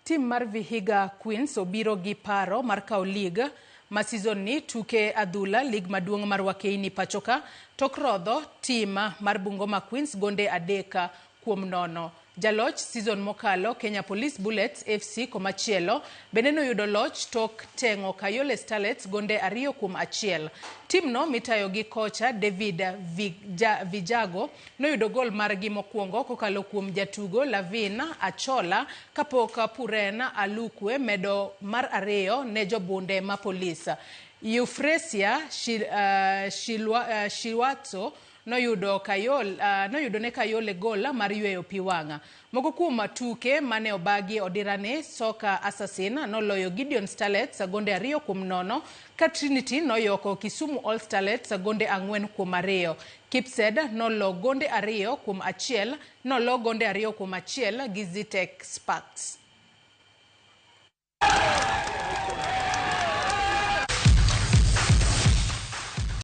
Tim mar Vihiga Queens obiro gi paro mar kawo lig ma season ni tuke adhula lig maduong' mar Wakeini pachoka tok rodho tim mar Bungoma Queens gonde 3-0. Jaloch season mokalo Kenya Police Bullets FC komachielo bende noyudo loch tok teng'o Kayole Starlets gonde 2-1. Timno mitayo gi kocha David Vijago noyudo gol margi mokwongo kokalo kuom jatugo Lavin Achola kapok Puren Alukwe medo mar ariyo ne jobunde ma Police. Euphrasia Shiwatso noyudo Kayole, noyudo ne Kayole gol mar yweyo pi wang'a. Moko kuom tuke mane obagi odirani, Soka Assassin noloyo Gideon Starlets gonde 2-0, ka Trinity noyoko Kisumu All Starlets gonde 4-2. Kipsed nolo gonde 2-1, nolo gonde 2-1 gi Zetech Sparks.